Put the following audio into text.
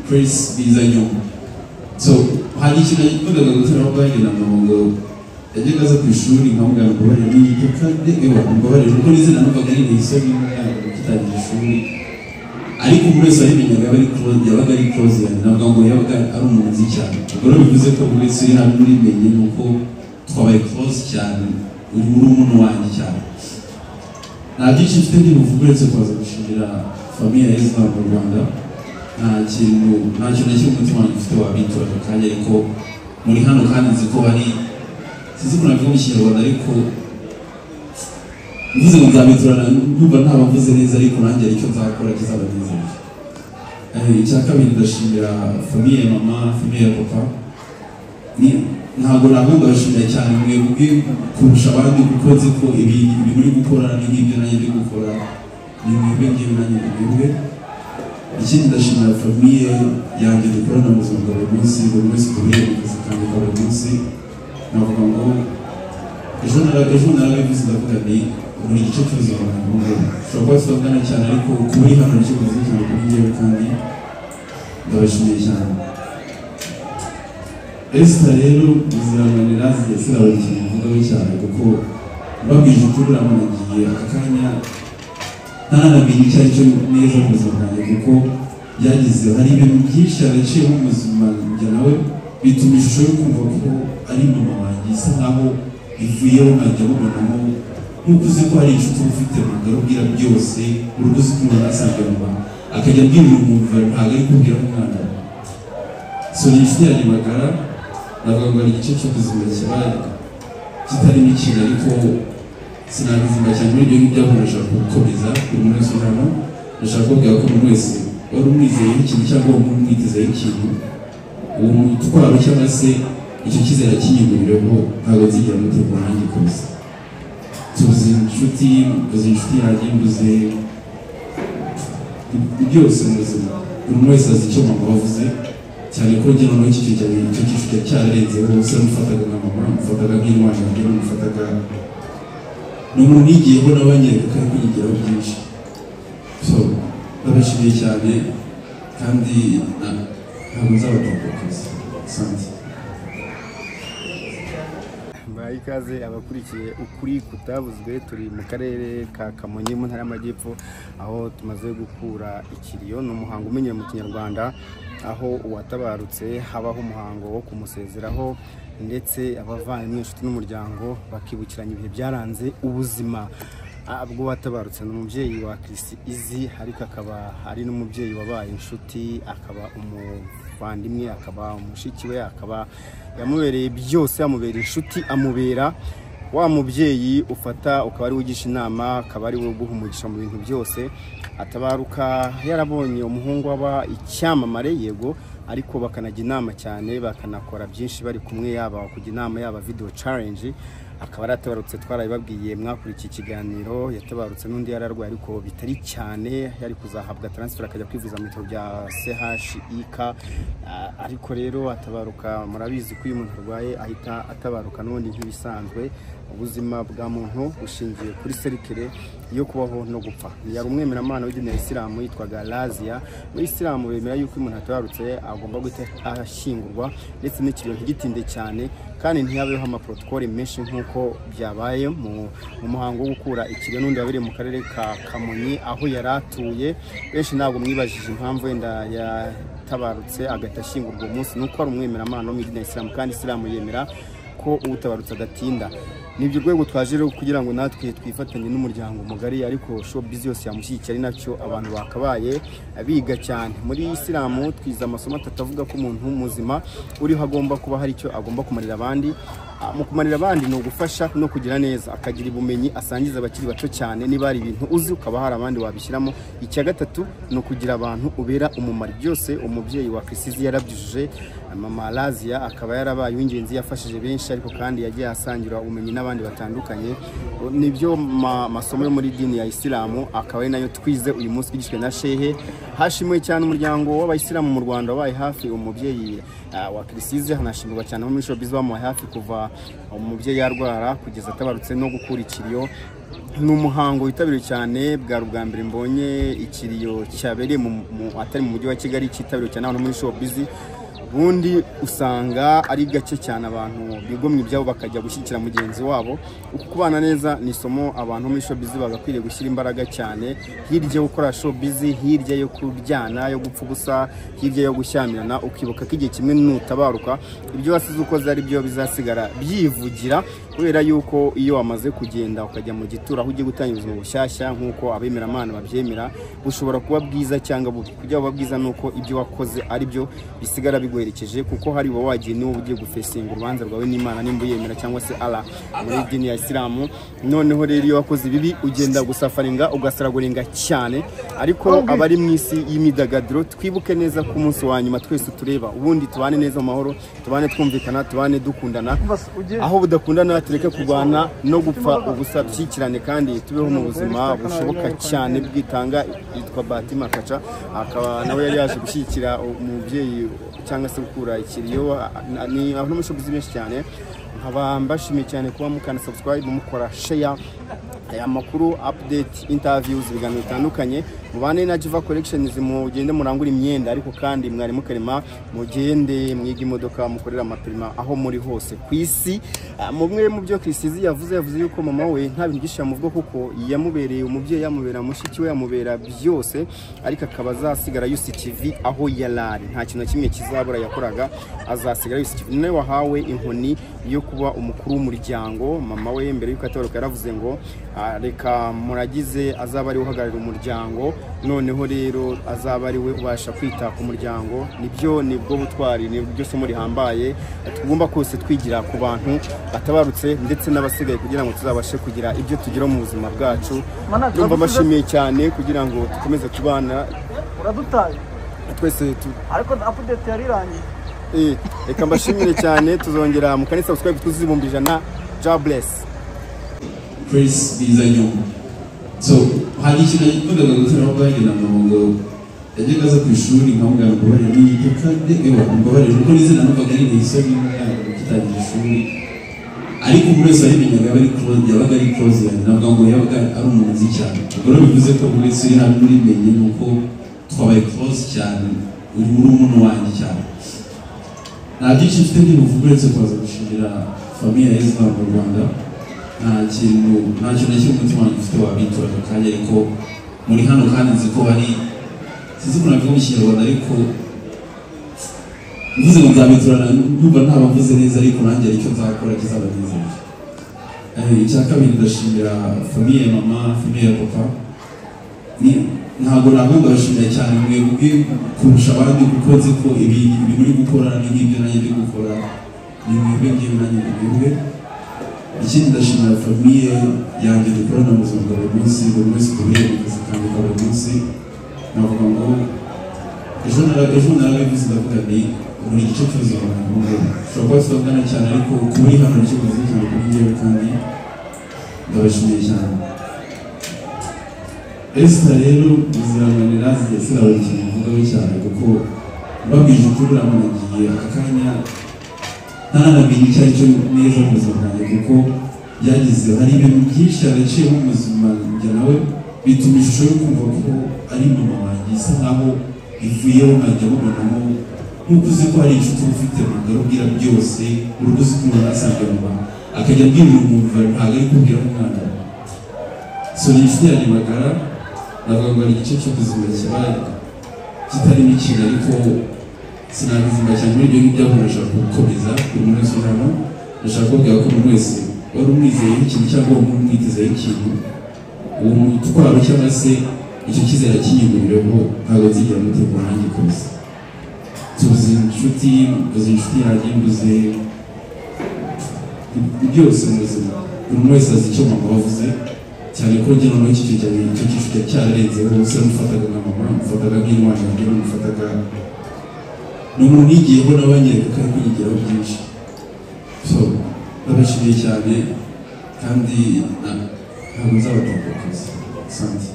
Chris biza nyuma. So hari ikintu nakundaga gutera ubwanjye na mama, ngo yajyaga aza ku ishuri nkamubwira ngo mbabarire niyituka, ewa mbabarire, kuko n'izina numvaga ari isoni n'umwana ugitangira ishuri. Ariko umuntu wese wabimenyaga aba ari close, yabaga ari close yanjye, navuga ngo yabaga ari umuntu nzi cyane. Ubwo rero bivuze ko buri wese uri hano urimenye ni uko twabaye close cyane, uri umuntu wanjye cyane. Nta byinshi mfite ndi buvuge uretse kuza gushimira famille ya Islam mu Rwanda. Nta kintu na kimwe umutima wanjye ufite wabitura aka kanya, ariko muri hano kandi nzi ko hari, sinzi ukuntu nabivuga mu Kinyarwanda, ariko mvuze ngo nzabiturana ndumva ntabavuze neza, ariko nanjye hari icyo nzakora kizabanezeza. Icya kabiri, ndashimira famille ya mama, famille ya papa. Ntabwo navuga ndabashimira cyane mwebwe kurusha abandi, kuko nzi ko ibi muri gukora ni nk'ibyo nanjye ndi gukora, ni mwebwe ngewe, nanjye ni mwebwe. Ikindi, ndashimira famille yanjye dukorana mu buzima bwa buri munsi, buri wese duhuriye mu kazi kanjye ka buri munsi. Navuga ngo ejo narabivuze, ndavuga ni buri gice cy'ubuzima bwanjye ubu ngubu ushobora kuba tutavugana cyane, ariko kuba uri hano nicyo bivuze cyane kuri njyewe, kandi ndabashimiye cyane. Esther rero muziranganira zigiye, sinabona ikintu mvugaho cyane, kuko mbabwije ukuri urabona ngiye aka kanya ntaranamenya icyo ari cyo neza mu buzima bwanjye, kuko byagize hari ibintu byinshi cyane naciyemo mu buzima njye nawe, bituma ishusho yo kumva ko ari mama wanjye isa nkaho ivuyeho, nkajya mubonamo nk'uko uzi ko hari inshuti uba ufite magara ubwira byose, urugo uzi ko umuntu asanzwe mama akajya abwira umuntu, ntabwo ari kubwira umwana we. So ni inshuti yanjye magara. Navuga ngo hari igice cy'ubuzima kiba kitarimo ikintu, ariko sinabizimba cyane muri ibyo ngibyo, ahubwo ndashaka gukomeza buri muntu wese uri hano. Ndashaka kubabwira ko umuntu wese wari umwizeyeho ikintu cyangwa wari umwitezeho ikintu, uwo mutwaro cyangwa se icyo cyizere akinyugurireho, ntabwo nzigera mutegura nanjye kose. Tuzi inshuti, mbuze inshuti yanjye, mbuze byose mu buzima. Buri muntu wese azi icyo mama wavuze, cyane ko njye noneho iki cyari icyo cyiciro cyararenzeho. Mufataga nka mama, mufataga nk'intwari yanjye, mufataga ni umuntu nigiyeho nawe anyereka ko ari kunyigiraho byinshi. So ndabashimiye cyane kandi ntabwo nzabatenguha. Asante. Mbahaye ikaze abakurikiye Ukuri Kutavuzwe. Turi mu karere ka Kamonyi mu Ntara y'Amajyepfo, aho tumaze gukura ikiriyo. Ni umuhango umenyerewe mu Kinyarwanda, aho uwatabarutse habaho umuhango wo kumusezeraho, ndetse abavandimwe, inshuti n'umuryango bakibukiranya ibihe byaranze ubuzima bw'uwatabarutse. Ni umubyeyi wa Chriss Eazy, ariko akaba ari n'umubyeyi wabaye inshuti, akaba umuvandimwe, akaba umushiki we, akaba yamubereye byose, amubereye inshuti, amubera wa mubyeyi ufata ukaba ari we ugisha inama, akaba ari we uguha umugisha mu bintu byose. Atabaruka yarabonye umuhungu aba icyamamare, yego, ariko bakanajya inama cyane, bakanakora byinshi bari kumwe, yaba kujya inama, yaba video challenge. Akaba yaratabarutse, twarabibabwiye, mwakurikiye ikiganiro. Yatabarutse n'undi yararwaye ariko bitari cyane, yari kuzahabwa transfer akajya kwivuza mu bitaro bya CHIK. Ariko rero atabaruka, murabizi ko iyo umuntu arwaye ahita atabaruka n'ubundi nk'ibisanzwe. Ubuzima bwa muntu bushingiye kuri cercle yo kubaho no gupfa. Yari umwemeramana w'idini ya Isilamu yitwaga Razia. Muri Isilamu bemera yuko umuntu atabarutse agomba guhita ashyingurwa, ndetse n'ikiriyo ntigitinde cyane, kandi ntihabeho amaprotokole menshi nk'uko byabaye mu muhango wo gukura ikiriyo n'undi wabereye mu karere ka Kamonyi aho yari atuye. Benshi ntabwo mwibajije impamvu wenda yatabarutse agahita ashyingurwa uwo munsi, nuko ari umwemeramana wo mu idini ya Isilamu, kandi Isilamu yemera ko utabarutse adatinda. Ni ibyo rwego twaje rero kugira ngo natwe twifatanye n'umuryango mugari, ariko showbiz yose yamushyigikiye, ari nacyo abantu bakabaye biga cyane. Muri Isilamu twize amasomo atatu avuga ko umuntu muzima uriho agomba kuba hari icyo agomba kumarira abandi. Mu kumarira abandi ni ugufasha no kugira neza, akagira ubumenyi asangiza abakiri bato cyane, niba hari ibintu uzi ukaba hari abandi wabishyiramo. Icya gatatu ni ukugira abantu ubera umumaro. Byose umubyeyi wa Chriss Eazy yarabyujuje. Mama Razia akaba yarabaye uw'ingenzi, yafashije benshi, ariko kandi yagiye asangira ubumenyi n'abandi batandukanye. Nibyo masomo yo muri dini ya Isilamu, akaba ari nayo twize uyu munsi twigishijwe na shehe. Hashimiwe cyane umuryango w'Abayisilamu mu Rwanda wabaye hafi umubyeyi wa Chriss Eazy, hanashimirwa cyane abo muri showbiz bamubaye hafi kuva umubyeyi yarwara kugeza atabarutse no gukura ikiriyo. Ni umuhango witabiriwe cyane, bwari ubwa mbere mbonye ikiriyo cyabereye atari mu mujyi wa Kigali, cyitabiriwe cyane abantu muri showbiz. Ubundi usanga ari gake cyane abantu bigomwa ibyabo bakajya gushyigikira mugenzi wabo. Uku kubana neza ni isomo abantu muri showbiz bagakwiriye gushyira imbaraga cyane, hirya yo gukora showbiz, hirya yo kuryana, yo gupfa ubusa, hirya yo gushyamirana, ukibuka ko igihe kimwe nutabaruka ibyo wasize ukoze ari byo bizasigara byivugira, kubera yuko iyo wamaze kugenda ukajya mu gituro aho ugiye gutangira ubuzima bushyashya nk'uko abemeramana babyemera, bushobora kuba bwiza cyangwa bubi. Kugira buba bwiza ni uko ibyo wakoze ari byo bisigara biguherekeje, kuko hari uba wagiye niwo ugiye gufesinga urubanza rwawe n'Imana nimba uyemera cyangwa se Allah muri dini ya Isilamu. Noneho rero iyo wakoze ibibi ugenda gusafaringa ugasaraguringa cyane, ariko abari mu isi y'imidagaduro twibuke neza ko umunsi wa nyuma twese tureba, ubundi tubane neza mu mahoro, tubane twumvikana, tubane dukundana, aho budakundana tureke kurwana no gupfa ubusa, dushyikirane kandi tubeho mu buzima bushoboka cyane bwitanga. Yitwa Batima Kaca, akaba nawe yari yaje gushyigikira umubyeyi cyangwa se gukura ikiriyo. Ni abantu muri showbiz benshi cyane, nkaba mbashimiye cyane kuba mukana subscribe, mukora share aya makuru, update, interviews, ibiganiro bitandukanye. Mubane na Jiva Collections, mugende murangure imyenda, ariko kandi mwari mukarema mugende mwiga imodoka, mukorera amapirima aho muri hose ku isi. Mumwe mu byo Chriss Eazy yavuze yuko mama we nta bintu byinshi yamuvuga, kuko yamubereye umubyeyi, yamubera mushiki we, yamubera byose, ariko akaba azasigara yusa ikivi aho yarari, nta kintu na kimwe kizabura yakoraga, azasigara yusa ikivi. Nawe wahawe inkoni yo kuba umukuru w'umuryango. Mama we mbere yuko atabaruka yaravuze ngo reka muragize azaba ari uhagararira umuryango, noneho rero azaba ari we ubasha kwita ku muryango. Nibyo, nibwo butwari, nibyo somo rihambaye tugomba kose twigira ku bantu batabarutse ndetse n'abasigaye, kugira ngo tuzabashe kugira ibyo tugira mu buzima bwacu. Ndumva mbashimiye cyane kugira ngo dukomeze tubana. Uradutaye twese ariko update yarirangiye. Reka mbashimire cyane, tuzongera mu kanisa subscribe twuzuze 100,000. God bless. Chris biza nyuma. So hari ikintu nakundaga gutera aho bwagenda ngo yajyaga aza ku ishuri nkamubwira ngo mbabarire n'igituka mbabarire, kuko n'izina numvaga ari isoni y'umwana ugitangira ishuri, ariko buri wese wabimenyaga yabaga ari close yanjye, navuga ngo yabaga ari umuntu nzi cyane. Ubwo rero bivuze ko buri wese uri hano urimenye ni uko twabaye close cyane, uri umuntu wanjye cyane. Nta byinshi mfite ndibuvuge uretse kuza gushimira famille ya Ezra mu Rwanda. Nta kintu na kimwe umutima wanjye ufite wabitura aka kanya, ariko muri hano kandi nzi ko hari, sinzi ukuntu nabivuga mu Kinyarwanda, ariko mvuze ngo nzabiturana ndumva ntabavuze neza, ariko nanjye hari icyo nzakora kizabanezeza. Icya kabiri ndashimira famille ya mama, famille ya papa. Ntabwo ntabwo ndabashimira cyane mwebwe kurusha abandi, kuko nzi ko ibi muri gukora ni nk'ibyo nanjye ndi gukora, ni mwebwe ngibi nanjye ndi mwebwe. Ikindi ndashimira famille yanjye dukorana mu buzima bwa buri munsi, buri wese duhuriye mu kazi kanjye ka buri munsi. Navuga ngo ejo narabivuze ndavuga nti buri gice cy'ubuzima bwanjye ubu ngubu ushobora kuba tutavugana cyane, ariko kuba uri hano nicyo bivuze cyane kuri njyewe, kandi ndabashimiye cyane. Esther rero bizamanira sinabona ikintu mvugaho cyane, kuko mbabwije ukuri nagiye aka kanya ntaranamenya icyo ari cyo neza mu buzima bwanjye, kuko byagize hari ibintu byinshi cyane naciye mu buzima njye nawe bituma ishusho yo kumva ko ari mama wanjye isa nkaho ivuyeho, nkajya mubonamo nk'uko uzi ko hari inshuti uba ufite mugari ubwira byose, urugo uzi ko umuntu asanzwe mama akajya abwira umuntu ntabwo ari kubwira umwana we. So ni inshuti yanjye magara, navuga ngo hari igice cy'ubuzima kiba kitarimo ikintu, ariko sinabizima cyane muri ibyo ngibyo, ahubwo ndashaka gukomeza buri muntu wese uri hano, ndashaka kubabwira ko umuntu wese wari umwizeyeho ikintu cyangwa wari umwitezeho ikintu, uwo mutwaro cyangwa se icyo cyizere kinyigurireho ntabwo nzigera mutegura nanjye kose. Tubuze inshuti, mbuze inshuti yanjye, mbuze byose mu buzima. Buri muntu wese azi icyo mama bavuze, cyane ko njye noneho iki cyo icyo cyishuti cyararenzeho, bose namufataga nka mama, namufataga nk'intwari yanjye, namufataga ni umuntu nigiyeho nawe anyereka ko ari kunyigiraho byinshi. So ndabashimiye cyane kandi ntabwo nzabatenguha kabisa. Asante.